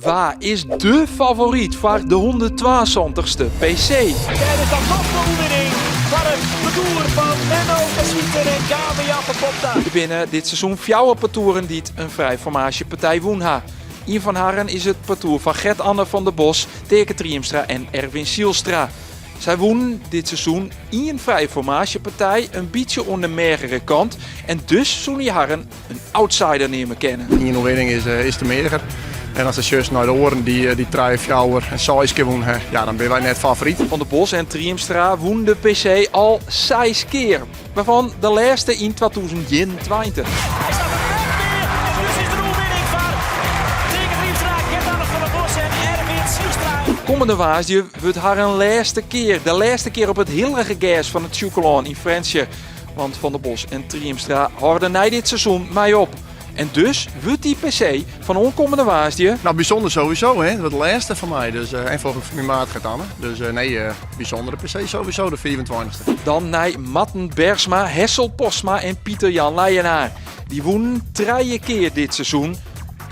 Wa is dé favoryt foar de 172ste PC? Dêr is dan noch de oerwinning foar it partoer fan Menno van Zwieten en Gabe-Jan van Popta. Der binne dit seizoen fjouwer partoeren dy't in frijformaasjepartij wûn ha. Ien fan harren is it partoer fan Gert-Anne van der Bos, Teake Triemstra en Erwin Zijlstra. Sy wûnen dit seizoen ien frijformaasjepartij, in bytsje oan de meagere kant en dus soene je harren in outsider neame kinne. Ien oerwinning is te meager. En as de sjochst nei de oaren dy't trije, fjouwer en seis kear wûn ha, ja, dan binne wy net favoryt. Van der Bos en Triemstra wûnen de PC al seis kear, wêrfan de lêste yn 2021. Hy staat er net mear en dus is der oerwinning foar Teake Triemstra, Gert-Anne van der Bos en Erwin Zijlstra. Kommende woansdei wurdt harren lêste kear, de lêste kear op it hillige gers fan it Sjûkelân yn Frjentsjer. Want Van der Bos en Triemstra hâlde nei dit seizoen mei op. En dus wurdt dy PC fan oankommende woansdei. Nou, bysûnder sowieso, hè. Dat wurdt de lêste foar my. Dus, en foar myn maat Gert-Anne. Dus nee, bysûndere PC sowieso, de 25ste. Dan nei Marten Bergsma, Hessel Postma en Pieter Jan Leijenaar. Dy wûnen trije kear dit seizoen.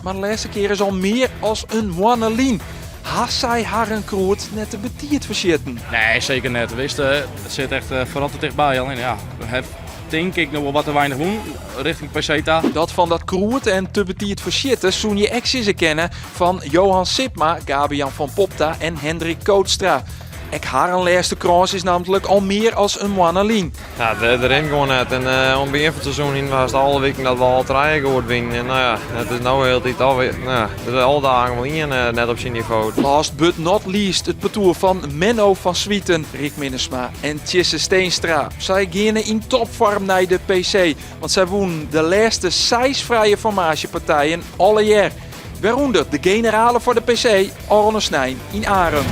Mar de lêste kear is al mear as in moanne lyn. Ha sy harren kroed net te betiid fersjitten? Nee, seker net. Wist, it sit echt foaral te tichtby. Allinne ja, we ha tink ik noch wol wat te weinich wûn richting PC ta. Dat fan dat kroed en te betiid fersjitte soene je ek sizze kinne fan Johan Sipma, Gabe-Jan van Popta en Hendrik Kootstra. Ek harren lêste krâns is nammentlik al mear as in moanne lyn. Ja, it rint gewoan net. En oan it begjin fan it seizoen hiene we hast alle wiken dat we alle trije goed wienen. En no ja, it is no hieltyd alwer, no ja, der is alle dagen wol ien net op syn nivo. Last but not least it partoer fan Menno van Zwieten, Rick Minnesma en Tjisse Steenstra. Sy geane yn topfoarm nei de PC, want sy wûnen de lêste seis frije formaasjepartijen allegear. Wêrûnder de generale foar de PC, ôfrûne snein yn Arum.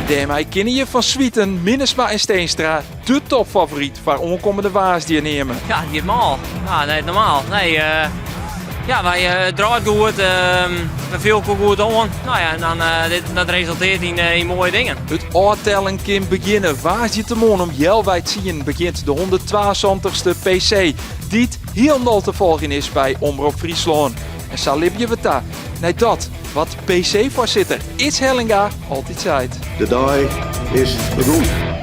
Dêrmei kinne je Van Zwieten, Minnesma en Steenstra de topfavoryt foar oankommende woansdei neame. Ja, it giet mâl. Ja, net normaal. Nee, ja, wy draaie goed, we fiele elkoar goed oan. No ja, en dan, dit, dat resulteart yn moaie dingen. It ôftellen kin begjinne. Woansdeitemoarn om healwei tsienen begjint de 172ste PC, dy't hielendal te folgjen is by Omrop Fryslân. En sa libje we ta nei dat wat PC-foarsitter Ids Hellinga altyd seit. De dei is begûn.